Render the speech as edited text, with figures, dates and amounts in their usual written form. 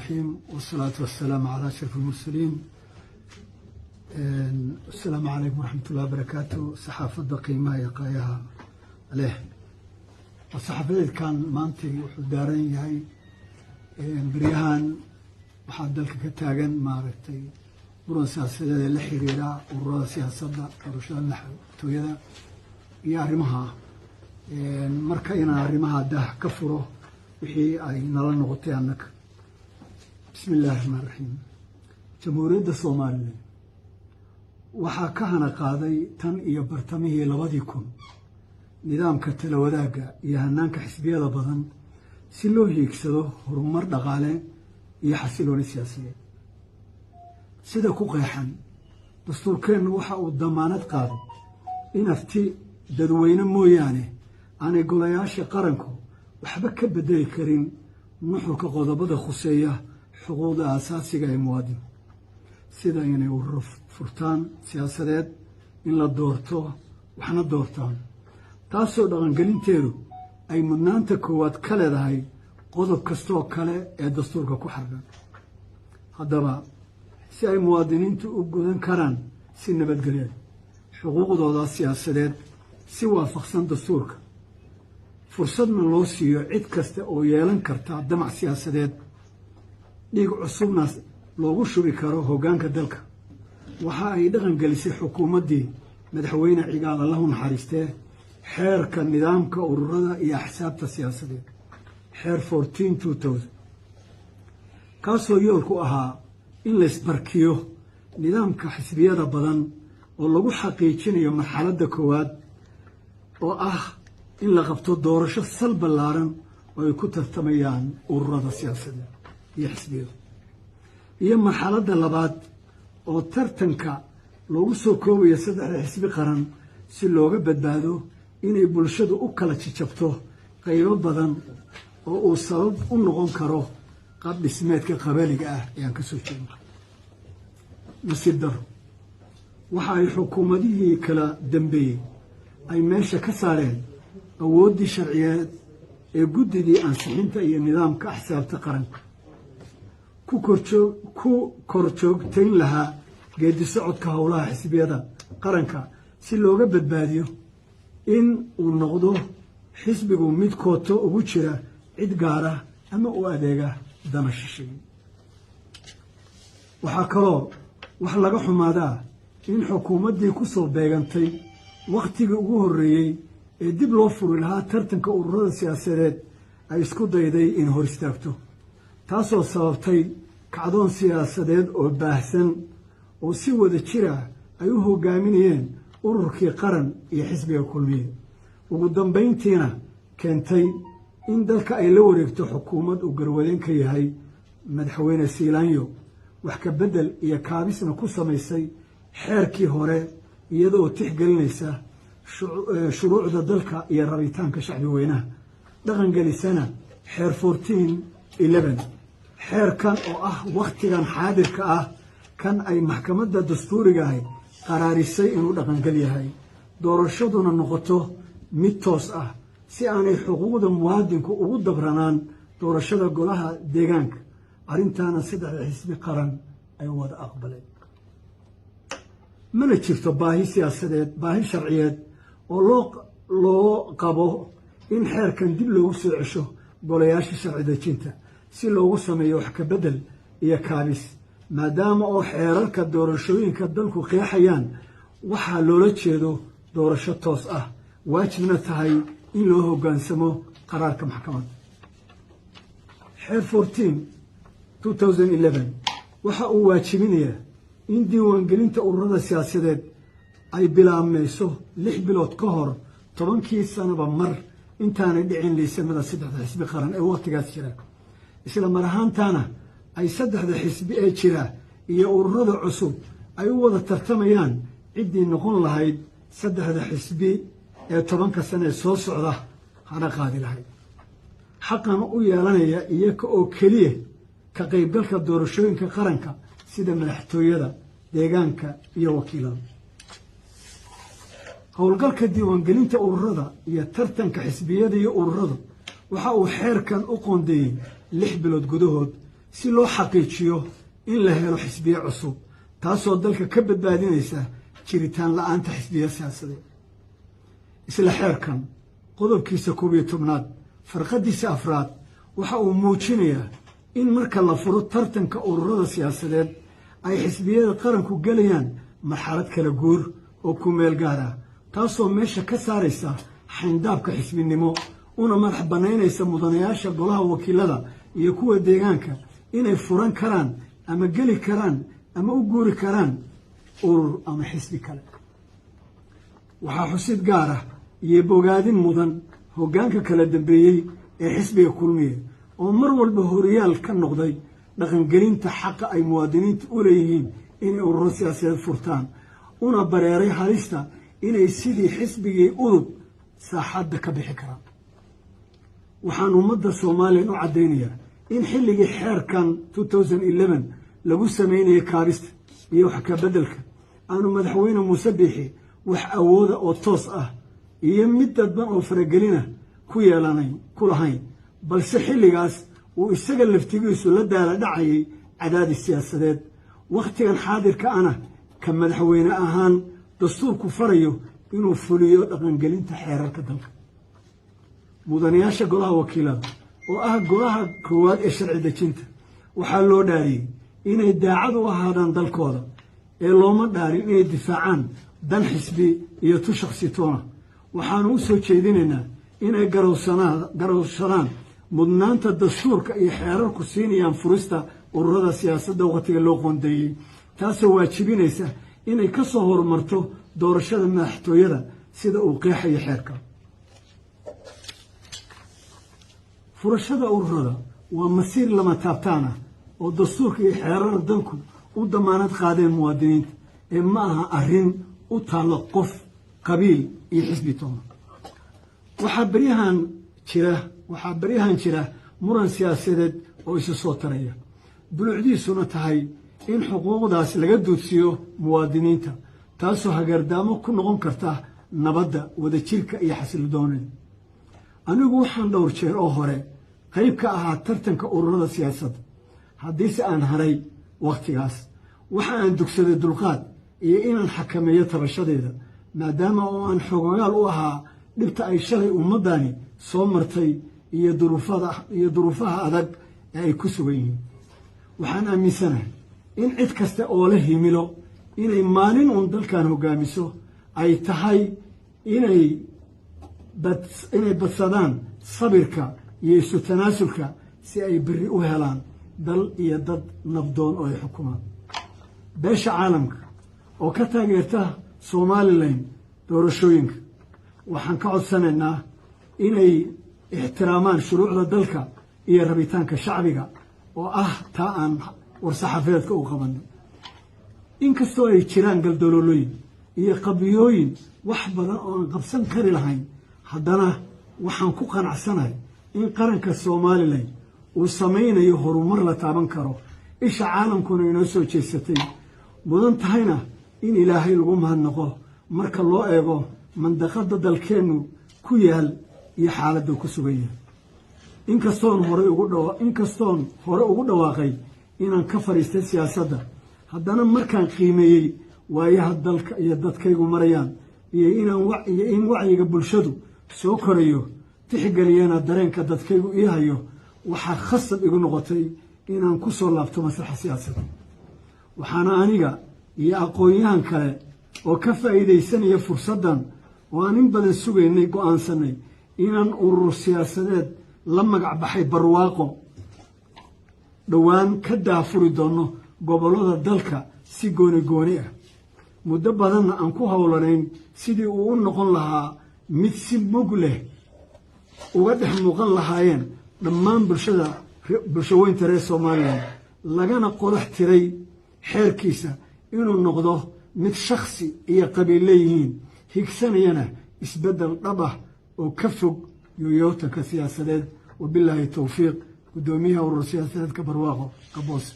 الرحيم، والصلاة والسلام على أشرف المرسلين. السلام عليكم ورحمة الله وبركاته. Saxaafadda qiimaha iyo qaayaha leh, saxaafadeedkan maantay wuxuu daaran yahay beryahan waxaa dalka ka taagan, maaragtay, muran siyaasadeed ee la xiriira ururada siyaasadda, doorashada madaxtooyada iyo arrimaha. Marka inaan arrimaha daah ka furo wixii ay nala noqotay annaga. Bismi illahi raxmaan raxiim. Jamhuuriyadda Somaliland waxaa ka hana qaaday tan iyo bartamihii 2000 nidaamka tala wadaagga iyo hanaanka xisbiyada badan si loo hiigsado horumar dhaqaale iyo xasilooni siyaasadeed. Sida ku qeexan dastuurkeennu, waxa uu damaanad qaaday in afti dadweyne mooyaane aanay golayaasha qaranku waxba ka beddeli karin nuxurka qodobada khuseeya xuquuqda aasaasiga ee muwaadinku, sida inay ururo furtaan siyaasadeed, in la doorto, waxna doortaan, taasoo dhaqangelinteedu ay mudnaanta koowaad ka leedahay qodob kastooo kale ee dastuurka ku xardhan. Haddaba, si ay muwaadiniintu u gudan karaan si nabadgelyeed xuquuqdooda siyaasadeed si waafaqsan dastuurka, fursadna loo siiyo cid kasta oo yeelan karta damac siyaasadeed, dhiig cusubna loogu shubi karo hoggaanka dalka, waxa ay dhaqan gelisay xukuumaddii Madaxweyne Cigaal, Allahu naxariistee, xeerka nidaamka ururada iyo axsaabta siyaasadeed, xeer 14/2000, kaasoo yoolku ahaa in laysbarkiyo nidaamka xisbiyada badan oo lagu xaqiijinayo marxaladda koowaad oo ah in la qabto doorasho sal ballaaran oo ay ku tartamayaan ururada siyaasadeed iyo xisbiyadu, iyo marxaladda labaad oo tartanka loogu soo koobayo saddexda xisbi qaran si looga badbaado inay bulshadu u kala jijabto qaybo badan oo uu sabab u noqon karo qaab dhismeedka qabaliga ah ee aan ka soo jeedno. Nasiib daro, waxa ay xukuumadihii kala dambeeyey ay meesha ka saareen awooddii sharciyeed ee guddidii ansixinta iyo nidaamka axsaabta qaranka ku kor joogtayn lahaa geedi socodka howlaha xisbiyada qaranka, si looga badbaadiyo in uu noqdo xisbigu mid kooto ugu jira cid gaara ama u adeega dana shisheeye. Waxaa kaloo wax laga xumaadaa in xukuumaddii ku soo beegantay wakhtigii ugu horreeyey ee dib loo furi lahaa tartanka ururada siyaasadeed ay isku dayday in hor istaagto, taasoo sababtay kacdoon siyaasadeed oo baahsan oo si wada jir ah ay u hoggaaminayeen ururkii Qaran iyo xisbiga Kulmiye, ugu dambayntiina keentay in dalka ay la wareegto xukuumad uu garwadeen ka yahay Madaxweyne Siilaanyo, wax ka beddel iyo kaabisna ku samaysay xeerkii hore, iyadoo tixgelinaysa shuruucda dalka iyo rabitaanka shacbi weynaha, dhaqangelisana xeer 14/11. Xeerkan oo ah wakhtigan xaadirka ah kan ay maxkamadda dastuurigahay qaraarisay inuu dhaqangel yahay, doorashaduna noqoto mid toos ah, si aanay xuquuqda muwaadinku ugu dabranaan doorashada golaha deegaanka. Arrintaana saddexda xisbi qaran ay wada aqbaleen. Mana jirto baahi siyaasadeed, baahi sharciyeed oo loo qabo in xeerkan dib loogu soo cesho golayaasha sharci dejinta si loogu sameeyo wax ka beddel iyo kaabis, maadaama oo xeerarka doorashooyinka dalku qeexayaan waxaa loola jeedo doorasho toos ah, waajibna tahay in loo hoggaansamo qaraarka maxkamadda. Xeer 14/2011 waxa uu waajibinayaa in diiwaangelinta ururada siyaasadeed ay bilaabmayso 6 bilood ka hor 10kii sanaba mar, intaanay dhicin liisamada saddexda xisbi qaran ee wakhtigaas jira, isla mar ahaantaana ay saddexda xisbi ee jira iyo ururada cusub ay u wada tartamayaan ciddii noqon lahayd saddexda xisbi ee 10ka sano ee soo socda hana qaadi lahayd, xaqan u yeelanaya iyaga oo keliya ka qaybgalka doorashooyinka qaranka sida madaxtooyada, deegaanka iyo wakiilada. Howlgalka diiwaangelinta ururada iyo tartanka xisbiyada iyo ururada waxa uu xeerkan u qoondeeyey 6 bilood gudahood. Si loo xaqiijiyo in la helo xisbiye cusub, taasoo dalka ka badbaadinaysa jiritaan la-aanta xisbiya siyaasadeed. Isla xeerkan qodobkiisa 11aad, farqadiisa afraad, waxa uu muujinayaa in marka la furo tartanka ururada siyaasadeed ay xisbiyada qaranku gelayaan marxalad kala guur oo ku meel gaar ah, taasoo meesha ka saaraysa xayndaabka xisbinimo, una madax bannaynaysa mudanayaasha golaha wakiilada iyo kuwa deegaanka inay furan karaan ama geli karaan ama u guuri karaan urur ama xisbi kale. Waxaa xusid gaar ah iyo bogaadin mudan hoggaanka kala dambeeyey ee xisbiga Kulmiye, oo mar walba horiyaal ka noqday dhaqangelinta xaqa ay muwaadiniinta u leeyihiin inay ururo siyaasadeed furtaan, una bareeray halista inay sidii xisbigii UDUB saaxadda ka bixi karaan. Waxaan ummadda Soomaaliya u caddaynayaa in xilligii xeerkan 2011 lagu sameynayay kaabista iyo wax ka beddelka aanu Madaxweyne Muuse Biixi wax awooda oo toos ah iyo mid dadban oo faragelina ku yeelanayn ku lahayn, balse xilligaas uu isaga laftigiisu la daala dhacayay cadaadis siyaasadeed. Wakhtigan xaadirka ana ka madaxweyne ahaan dastuurku farayo inuu fuliyo dhaqangelinta xeerarka dalka. Mudanayaasha golaha wakiilada, oo ah golaha koowaad ee sharci dejinta, waxaa loo dhaariyey inay daacad u ahaadaan dalkooda, ee looma dhaarin inay difaacaan dan xisbi iyo tu shakhsi toona. Waxaanu u soo jeedinaynaa inay garowsadaan mudnaanta dastuurka iyo xeerarku siinayaan furista ururada siyaasadda wakhtiga loo qoondeeyey, taasoo waajibinaysa inay ka soo horumarto doorashada madaxtooyada, sida uu qeexayo xeerka. Furashada ururada waa masiir lama taabtaan ah oo dastuurka iyo xeerarka dalku u damaanad qaadeen muwaadiniinta, ee ma aha arrin u taallo qof, qabiil iyo xisbi toona. Waxaa baryahan jira muran siyaasadeed oo isu soo taraya, dulucdiisuna tahay in xuquuqdaas laga duudsiyo muwaadiniinta, taasoo hagardaamo ku noqon karta nabadda, wadajirka iyo xasilodoonida. Anigu waxaan dhowr jeer oo hore qayb ka ahaa tartanka ururada siyaasadda. Haddiise aan haray wakhtigaas, waxa aan dugsaday dulqaad iyo inaan xakameeyo tabashadeeda, maadaama oo aan xogogaal u ahaa dhibta ay shalay ummaddani soo martay iyo duruufaha adag ee ay ku sugan yihiin. Waxaan aaminsanahay in cid kasta oo la himilo inay maalin uun dalkan hoggaamiso ay tahay inay badsadaan sabirka iyo isu tanaasulka, si ay berri u helaan dal iyo dad nabdoon oo ay xukumaan. Beesha caalamka oo ka taageerta Somalilan doorashooyinka waxaan ka codsanaynaa inay ixtiraamaan shuruucda dalka iyo rabitaanka shacbiga, oo ah taa aan war-saxaafeedka u qabanay. Inkastoo ay jiraan galdaloolooyin iyo qabiyooyin wax badan oo aan qabsan kari lahayn, haddana waxaan ku qanacsanahay in qaranka Somalilan uu samaynayo horumar la taaban karo, isha caalamkuna inoo soo jeesatay, mudan tahayna in Ilaahay lagu mahadnaqo marka loo eego mandaqada dalkeennu ku yaal iyo xaaladda ku sugan yahay. Inkastoon hore ugu dhawaaqay inaan ka fadhiistay siyaasadda, haddana markaan qiimeeyey waayaha dalka iyo dadkaygu marayaan iyo in wacyiga bulshadu soo korayo, tixgeliyana dareenka dadkaygu ii hayo, waxaa khasab igu noqotay inaan ku soo laabto masraxa siyaasadda. Waxaana aniga iyo aqoon-yahan kale oo ka faa'iidaysanaya fursaddan oo aan in badan sugaynay go'aansanay inaan urur siyaasadeed la magac baxay Barwaaqo dhowaan ka daahfuri doonno gobollada dalka si gooni gooni ah, muddo badanna aan ku howlanayn sidii uu u noqon lahaa mid si mug leh uga dhex muuqan lahaayeen dhammaan bulshada, bulshaweynta reer Somalilan, lagana qodax tiray xeerkiisa inuu noqdo mid shakhsi iyo qabiil leeyihiin, higsanayana isbeddel dhab ah oo ka fog yooyootanka siyaasadeed. Wabilaahi towfiiq. Guddoomiyaha urur siyaasadeedka Barwaaqo, Gaboose.